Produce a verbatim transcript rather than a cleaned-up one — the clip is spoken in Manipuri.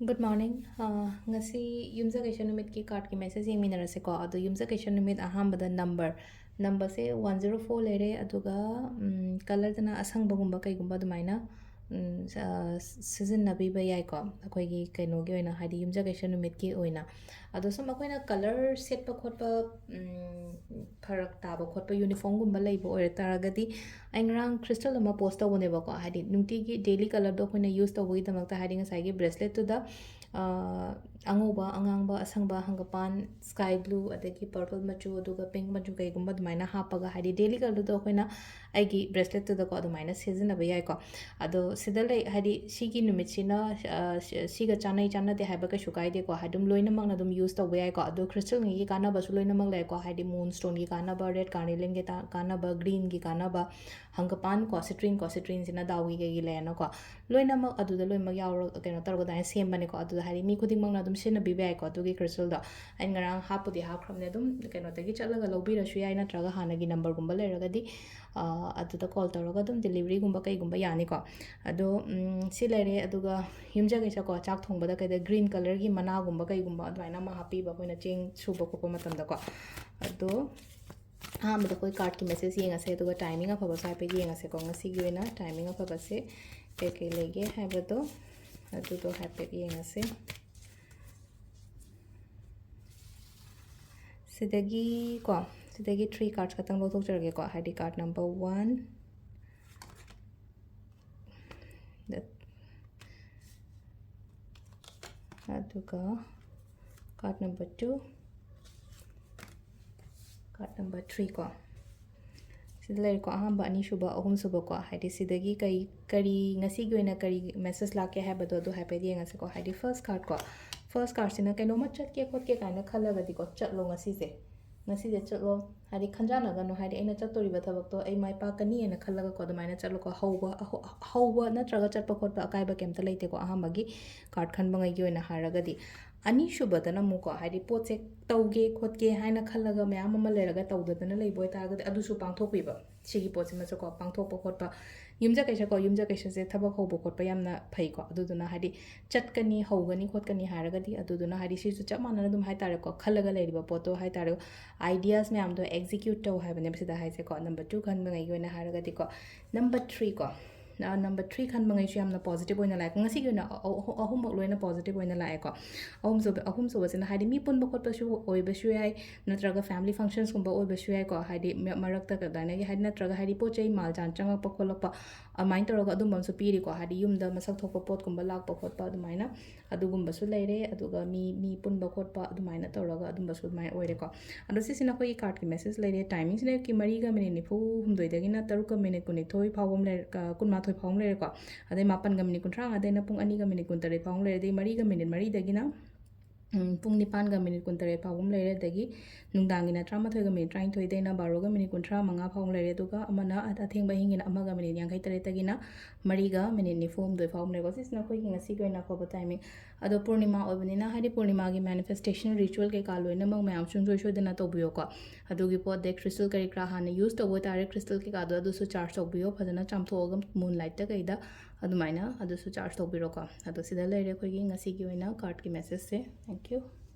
Good morning. ꯑꯥ, ꯉꯁꯤ ꯌꯨꯝꯖꯀꯩꯁ ꯅꯨꯃꯤꯠꯀꯤ cardꯀꯤ message ꯌꯦꯡꯃꯤꯟꯅꯔꯁꯦꯀꯣ꯫ ꯑꯗꯣ ꯌꯨꯝꯖꯀꯩꯁ ꯅꯨꯃꯤꯠ ꯑꯍꯥꯟꯕꯗ number, numberꯁꯦ one zero four ꯂꯩꯔꯦ, ꯑꯗꯨꯒ, ꯎꯝ, colourꯗꯅ ꯑꯁꯪꯕꯒꯨꯝꯕ ꯀꯩꯒꯨꯝꯕ ꯑꯗꯨꯃꯥꯏꯅ, ꯎꯝ, ꯁ-, ꯑꯥ, ꯁꯤꯖꯤꯟꯅꯕꯤꯕ ꯌꯥꯏꯀꯣ, ꯑꯩꯈꯣꯏꯒꯤ ꯀꯩꯅꯣꯒꯤ ꯑꯣꯏꯅ, ꯍꯥꯏꯗꯤ ꯌꯨꯝꯖꯀꯩꯁ ꯅꯨꯃꯤꯠꯀꯤ ꯑꯣꯏꯅ꯫ ꯑꯗꯣ ꯁꯨꯝ ꯑꯩꯈꯣꯏꯅ colour ꯁꯦꯠꯄ ꯈꯣꯠꯄ, ꯎꯝ, ꯐꯔꯛ ꯇꯥꯕ ꯈꯣꯠꯄ, uniformꯒꯨꯝꯕ ꯂꯩꯕ ꯑꯣꯏꯔ ꯇꯥꯔꯒꯗꯤ, ꯑꯩ ꯉꯔꯥꯡ crystal ꯑꯃ post ꯇꯧꯕꯅꯦꯕꯀꯣ, ꯍꯥꯏꯗꯤ ꯅꯨꯡꯇꯤꯒꯤ daily colourꯗꯣ ꯑꯩꯈꯣꯏꯅ use ꯇꯧꯕꯒꯤꯗꯃꯛꯇ, ꯍꯥꯏꯗꯤ ꯉꯁꯥꯏꯒꯤ braceletꯇꯨꯗ, ꯑꯥ, ꯑꯉꯧꯕ, ꯑꯉꯥꯡꯕ, ꯑꯁꯪꯕ, ꯍꯪꯒꯄꯥꯟ, sky blue, ꯑꯗꯒꯤ purple ꯃꯆꯨ, ꯑꯗꯨꯒ pink ꯃꯆꯨ ꯀꯩꯒꯨꯝꯕ ꯑꯗꯨꯃꯥꯏꯅ ꯍꯥꯞꯄꯒ, ꯍꯥꯏꯗꯤ daily colourꯗꯣ ꯑꯩꯈꯣꯏꯅ ꯑꯩꯒꯤ braceletꯇꯨꯗꯀꯣ ꯑꯗꯨꯃꯥꯏꯅ ꯁꯤꯖꯤꯟꯅꯕ ꯌꯥꯏꯀꯣ꯫ ꯑꯗꯣ ꯁꯤꯗ ꯂꯩ, ꯍꯥꯏꯗꯤ ꯁꯤꯒꯤ ꯅꯨꯃꯤꯠꯁꯤꯅ, ꯑ, ꯁ-, ꯁꯤꯒ ꯆꯥꯅꯩ ꯆꯥꯅꯗꯦ ꯍꯥꯏꯕ ꯀꯩꯁꯨ ꯀꯥꯏꯗꯦꯀꯣ, ꯑꯗꯨꯝ ꯂꯣꯏꯅꯃꯛꯅ ꯑꯗꯨꯝ use ꯇꯧꯕ ꯌꯥꯏꯀꯣ꯫ ꯑꯗꯣ crystalꯉꯩꯒꯤ ꯀꯥꯟꯅꯕꯁꯨ ꯂꯣꯏꯅꯃꯛ ꯂꯩꯀꯣ, ꯍꯥꯏꯗꯤ moonstoneꯒꯤ ꯀꯥꯟꯅꯕ, red carnelianꯒꯤ ꯇꯥ-, ꯀꯥꯟꯅꯕ, greenꯒꯤ ꯀꯥꯟꯅꯕ, ꯍꯪꯒꯄꯥꯟ ꯀꯣ, citrine ꯀꯣ, citrineꯁꯤꯅ ꯗꯥꯎꯒꯤ ꯀꯩꯒꯤ ꯂꯩꯔꯦꯅꯀꯣ, ꯂꯣꯏꯅꯃꯛ ꯑꯗꯨꯗ ꯂꯣꯏꯅꯃꯛ ꯌꯥꯎꯔ-, ꯀꯩꯅꯣ ꯇꯧꯔꯒ ꯑꯗꯨꯃꯥꯏꯅ ꯁꯦꯝꯕꯅꯦꯀꯣ꯫ ꯑꯗꯨꯗ ꯍꯥꯏꯗꯤ ꯃꯤ ꯈꯨꯗꯤꯡꯃꯛꯅ ꯑꯗꯨꯝ ꯁꯤꯖꯤꯟꯅꯕꯤꯕ ꯌꯥꯏꯀꯣ ꯑꯗꯨꯒꯤ crystalꯗꯣ꯫ ꯑꯩꯅ ꯉꯔꯥꯡ ꯍꯥꯞꯄꯨꯗꯤ ꯍꯥꯞꯈ꯭ꯔꯕꯅꯦ, ꯑꯗꯨꯝ ꯀꯩꯅꯣꯗꯒꯤ ꯆꯠꯂꯒ ꯂꯧꯕꯤꯔꯁꯨ ꯌꯥꯏ, ꯅꯠꯇ꯭ꯔꯒ ꯍꯥꯟꯅꯒꯤ numberꯒꯨꯝꯕ ꯂꯩꯔꯒꯗꯤ, ꯑ, ꯑꯗꯨꯗ call ꯇꯧꯔꯒ ꯑꯗꯨꯝ deliveryꯒꯨꯝꯕ ꯀꯩꯒꯨꯝꯕ ꯌꯥꯅꯤꯀꯣ꯫ ꯑꯗꯣ, ꯎꯝ, ꯁꯤ ꯂꯩꯔꯦ, ꯑꯗꯨꯒ ꯌꯨꯝꯖꯀꯩꯁꯀꯣ, ꯆꯥꯛ ꯊꯣꯡꯕꯗ ꯀꯩꯗ green colourꯒꯤ ꯃꯅꯥꯒꯨꯝꯕ ꯀꯩꯒꯨꯝꯕ ꯑꯗꯨꯃꯥꯏꯅ ꯑꯃ ꯍꯥꯞꯄꯤꯕ ꯑꯩꯈꯣꯏꯅ ꯆꯦꯡ ꯁꯨꯕ ꯈꯣꯠꯄ ꯃꯇꯝꯗꯀꯣ꯫ ꯑꯗꯣ ꯑꯍꯥꯟꯕꯗ ꯑꯩꯈꯣꯏ cardꯀꯤ message ꯌꯦꯡꯉꯁꯦ, ꯑꯗꯨꯒ timing ꯑꯐꯕꯁꯨ ꯍꯥꯏꯐꯦꯠ ꯌꯦꯡꯉꯁꯦꯀꯣ꯫ ꯉꯁꯤꯒꯤ ꯑꯣꯏꯅ timing ꯑꯐꯕꯁꯦ ꯀꯩꯀꯩ ꯂꯩꯒꯦ ꯍꯥꯏꯕꯗꯣ ꯑꯗꯨꯗꯣ ꯍꯥꯏꯐꯦꯠ ꯌꯦꯡꯉꯁꯦ꯫ ꯁꯤꯗꯒꯤ ꯀꯣ, ꯁꯤꯗꯒꯤ three cards ꯈꯛꯇꯪ ꯂꯧꯊꯣꯛꯆꯔꯒꯦꯀꯣ, ꯍꯥꯏꯗꯤ card number one, ꯑꯗꯨꯒ card number two, card number three ꯀꯣ꯫ ꯁꯤꯗ ꯂꯩꯔꯦꯀꯣ, ꯑꯍꯥꯟꯕ, ꯑꯅꯤꯁꯨꯕ, ꯑꯍꯨꯝꯁꯨꯕ ꯀꯣ꯫ ꯍꯥꯏꯗꯤ ꯁꯤꯗꯒꯤ ꯀꯔꯤ, ꯀꯔꯤ, ꯉꯁꯤꯒꯤ ꯑꯣꯏꯅ ꯀꯔꯤ message ꯂꯥꯛꯀꯦ ꯍꯥꯏꯕꯗꯣ ꯑꯗꯨ ꯍꯥꯏꯐꯦꯠ ꯌꯦꯡꯉꯁꯤꯀꯣ꯫ ꯍꯥꯏꯗꯤ first card ꯀꯣ, first cardꯁꯤꯅ ꯀꯩꯅꯣꯝꯃ ꯆꯠꯀꯦ ꯈꯣꯠꯀꯦ ꯀꯥꯏꯅ ꯈꯜꯂꯒꯗꯤꯀꯣ, ꯆꯠꯂꯣ ꯉꯁꯤꯁꯦ꯫ ꯉꯁꯤꯁꯦ ꯆꯠꯂꯣ, ꯍꯥꯏꯗꯤ ꯈꯟꯖꯥꯟꯅꯒꯅꯨ, ꯍꯥꯏꯗꯤ ꯑꯩꯅ ꯆꯠꯇꯣꯔꯤꯕ ꯊꯕꯛꯇꯣ ꯑꯩ ꯃꯥꯏ ꯄꯥꯛꯀꯅꯤꯅ ꯈꯜꯂꯒꯀꯣ ꯑꯗꯨꯃꯥꯏꯅ ꯆꯠꯂꯣꯀꯣ꯫ ꯍꯧꯕ, ꯑꯍꯧ-, ꯍꯧꯕ ꯅꯠꯇ꯭ꯔꯒ ꯆꯠꯄ ꯈꯣꯠꯄ ꯑꯀꯥꯏꯕ ꯀꯩꯝꯇ ꯂꯩꯇꯦꯀꯣ, ꯑꯍꯥꯟꯕꯒꯤ card ꯈꯟꯕꯉꯩꯒꯤ ꯑꯣꯏꯅ ꯍꯥꯏꯔꯒꯗꯤ꯫ ꯑꯅꯤꯁꯨꯕꯗꯅ ꯑꯃꯨꯛꯀꯣ, ꯍꯥꯏꯗꯤ ꯄꯣꯠꯁꯦ ꯇꯧꯒꯦ ꯈꯣꯠꯀꯦ ꯍꯥꯏꯅ ꯈꯜꯂꯒ ꯃꯌꯥꯝ ꯑꯃ ꯂꯩꯔꯒ ꯇꯧꯗꯗꯅ ꯂꯩꯕ ꯑꯣꯏꯇꯥꯔꯒꯗꯤ ꯑꯗꯨꯁꯨ ꯄꯥꯡꯊꯣꯛꯄꯤꯕ꯫ ꯁꯤꯒꯤ ꯄꯣꯠꯁꯤꯃꯁꯨꯀꯣ, ꯄꯥꯡꯊꯣꯛꯄ ꯈꯣꯠꯄ ꯌꯨꯝꯖꯀꯩꯁꯀꯣ, ꯌꯨꯝꯖꯀꯩꯁꯁꯦ ꯊꯕꯛ ꯍꯧꯕ ꯈꯣꯠꯄ ꯌꯥꯝꯅ ꯐꯩꯀꯣ꯫ ꯑꯗꯨꯗꯨꯅ ꯍꯥꯏꯗꯤ ꯆꯠꯀꯅꯤ, ꯍꯧꯒꯅꯤ ꯈꯣꯠꯀꯅꯤ ꯍꯥꯏꯔꯒꯗꯤ, ꯑꯗꯨꯗꯨꯅ ꯍꯥꯏꯗꯤ ꯁꯤꯁꯨ ꯆꯞ ꯃꯥꯟꯅꯅ ꯑꯗꯨꯝ ꯍꯥꯏ ꯇꯥꯔꯦꯀꯣ, ꯈꯜꯂꯒ ꯂꯩꯔꯤꯕ ꯄꯣꯠꯇꯣ ꯍꯥꯏ ꯇꯥꯔꯦ, ideas ꯃꯌꯥꯝꯗꯣ execute ꯇꯧ ꯍꯥꯏꯕꯅꯦꯕ ꯁꯤꯗ ꯍꯥꯏꯁꯦꯀꯣ, number two ꯈꯟꯕꯉꯩꯒꯤ ꯑꯣꯏꯅ ꯍꯥꯏꯔꯒꯗꯤꯀꯣ꯫ Number three ꯀꯣ, number three ꯈꯟꯕꯉꯩꯁꯨ ꯌꯥꯝꯅ positive ꯑꯣꯏꯅ ꯂꯥꯛꯑꯦ꯫ ꯉꯁꯤꯒꯤ ꯑꯣꯏꯅ ꯑ-, ꯑ-, ꯑꯍꯨꯝꯃꯛ ꯂꯣꯏꯅ positive ꯑꯣꯏꯅ ꯂꯥꯛꯑꯦꯀꯣ꯫ ꯑꯍꯨꯝꯁꯨꯕ, ꯑꯍꯨꯝꯁꯨꯕꯁꯤꯅ ꯍꯥꯏꯗꯤ ꯃꯤ ꯄꯨꯟꯕ ꯈꯣꯠꯄꯁꯨ ꯑꯣꯏꯕꯁꯨ ꯌꯥꯏ, ꯅꯠꯇ꯭ꯔꯒ family functionsꯀꯨꯝꯕ ꯑꯣꯏꯕꯁꯨ ꯌꯥꯏꯀꯣ꯫ ꯍꯥꯏꯗꯤ ꯃ-, ꯃꯔꯛꯇ ꯀꯗꯥꯏꯅꯒꯤ ꯍꯥꯏꯗꯤ ꯅꯠꯇ꯭ꯔꯒ ꯍꯥꯏꯗꯤ ꯄꯣꯠ ꯆꯩ ꯃꯥꯜ ꯆꯥꯟ ꯆꯪꯉꯛꯄ ꯈꯣꯠꯂꯛꯄ ꯑꯗꯨꯃꯥꯏꯅ ꯇꯧꯔꯒ ꯑꯗꯨꯝꯕ ꯑꯃꯁꯨ ꯄꯤꯔꯤꯀꯣ꯫ ꯍꯥꯏꯗꯤ ꯌꯨꯝꯗ ꯃꯁꯛ ꯊꯣꯛꯄ ꯄꯣꯠꯀꯨꯝꯕ ꯂꯥꯛꯄ ꯈꯣꯠꯄ ꯑꯗꯨꯃꯥꯏꯅ, ꯑꯗꯨꯒꯨꯝꯕꯁꯨ ꯂꯩꯔꯦ꯫ ꯑꯗꯨꯒ ꯃꯤ, ꯃꯤ ꯄꯨꯟꯕ ꯈꯣꯠꯄ ꯑꯗꯨꯃꯥꯏꯅ ꯇꯧꯔꯒ ꯑꯗꯨꯝꯕꯁꯨ ꯑꯗꯨꯃꯥꯏꯅ ꯑꯣꯏꯔꯦꯀꯣ꯫ ꯑꯗꯣ ꯁꯤꯁꯤꯅ ꯑꯩꯈꯣꯏꯒꯤ cardꯀꯤ message ꯂꯩꯔꯦ꯫ Timingꯁꯤꯅ ꯑꯌꯨꯛꯀꯤ ꯃꯔꯤꯒ ꯃꯤꯅꯤꯠ ꯅꯤꯐꯨ ꯍꯨꯝꯗꯣꯏꯗꯒꯤꯅ ꯇꯔꯨꯛꯀ ꯃꯤꯅꯤꯠ ꯀꯨꯟꯅꯤꯊꯣꯏ ꯐꯥꯎꯕ ꯑꯃ ꯂꯩꯔꯦ, ꯑ, ꯀꯨꯟꯃꯥꯊꯣꯏ ꯐꯥꯎꯕ ꯑꯃ ꯂꯩꯔꯦꯀꯣ꯫ ꯑꯗꯩ ꯃꯥꯄꯟꯒ ꯃꯤꯅꯤꯠ ꯀꯨꯟꯊ꯭ꯔꯥ ꯃꯉꯥꯗꯩꯅ ꯄꯨꯡ ꯑꯅꯤꯒ ꯃꯤꯅꯤꯠ ꯀꯨꯟꯇꯔꯦꯠ ꯐꯥꯎꯕ ꯑꯃ ꯂꯩꯔꯦ꯫ ꯑꯗꯩ ꯃꯔꯤꯒ ꯃꯤꯅꯤꯠ ꯃꯔꯤꯗꯒꯤꯅ ꯎꯝ, ꯄꯨꯡ ꯅꯤꯄꯥꯟꯒ ꯃꯤꯅꯤꯠ ꯀꯨꯟꯇꯔꯦꯠ ꯐꯥꯎꯕ ꯑꯃ ꯂꯩꯔꯦ꯫ ꯑꯗꯒꯤ ꯅꯨꯡꯗꯥꯡꯒꯤꯅ ꯇꯔꯥꯃꯥꯊꯣꯏꯒ ꯃꯤꯅꯤꯠ ꯇꯔꯥꯅꯤꯊꯣꯏꯗꯩꯅ ꯕꯥꯔꯣꯒ ꯃꯤꯅꯤꯠ ꯀꯨꯟꯊ꯭ꯔꯥ ꯃꯉꯥ ꯐꯥꯎꯕ ꯂꯩꯔꯦ꯫ ꯑꯗꯨꯒ ꯑꯃꯅ ꯑꯊꯦꯡꯕ ꯑꯍꯤꯡꯒꯤꯅ ꯑꯃꯒ ꯃꯤꯅꯤꯠ ꯌꯥꯡꯈꯩ ꯇꯔꯦꯠꯇꯒꯤꯅ ꯃꯔꯤꯒ ꯃꯤꯅꯤꯠ ꯅꯤꯐꯨ ꯍꯨꯝꯗꯣꯏ ꯐꯥꯎꯕ ꯂꯩꯔꯦꯀꯣ꯫ ꯁꯤꯁꯤꯅ ꯑꯩꯈꯣꯏꯒꯤ ꯉꯁꯤꯒꯤ ꯑꯣꯏꯅ ꯑꯐꯕ timing꯫ ꯑꯗꯣ ꯄꯨꯔꯅꯤꯃꯥ ꯑꯣꯏꯕꯅꯤꯅ ꯍꯥꯏꯗꯤ ꯄꯨꯔꯅꯤꯃꯥꯒꯤ manifestation ritual ꯀꯩꯀꯥ ꯂꯣꯏꯅꯃꯛ ꯃꯌꯥꯝ ꯁꯨꯡꯁꯣꯏ ꯁꯣꯏꯗꯅ ꯇꯧꯕꯤꯌꯣꯀꯣ꯫ ꯑꯗꯨꯒꯤ ꯄꯣꯠ ꯑꯗꯩ crystal ꯀꯔꯤ ꯀꯔꯥ ꯍꯥꯟꯅ use ꯇꯧꯕ ꯑꯣꯏꯇꯥꯔꯦ, crystal ꯀꯩꯀꯥꯗꯣ ꯑꯗꯨꯁꯨ charge ꯇꯧꯕꯤꯌꯣ ꯐꯖꯅ ꯆꯥꯝꯊꯣꯛꯑꯒ moonlightꯇ ꯀꯩꯗ ꯑꯗꯨꯃꯥꯏꯅ ꯑꯗꯨꯁꯨ charge ꯇꯧꯕꯤꯔꯣꯀꯣ꯫ ꯑꯗꯣ ꯁꯤꯗ ꯂꯩꯔꯦ ꯑꯩꯈꯣꯏꯒꯤ ꯉꯁꯤꯒꯤ ꯑꯣꯏꯅ cardꯀꯤ messageꯁꯦ꯫ Thank you꯫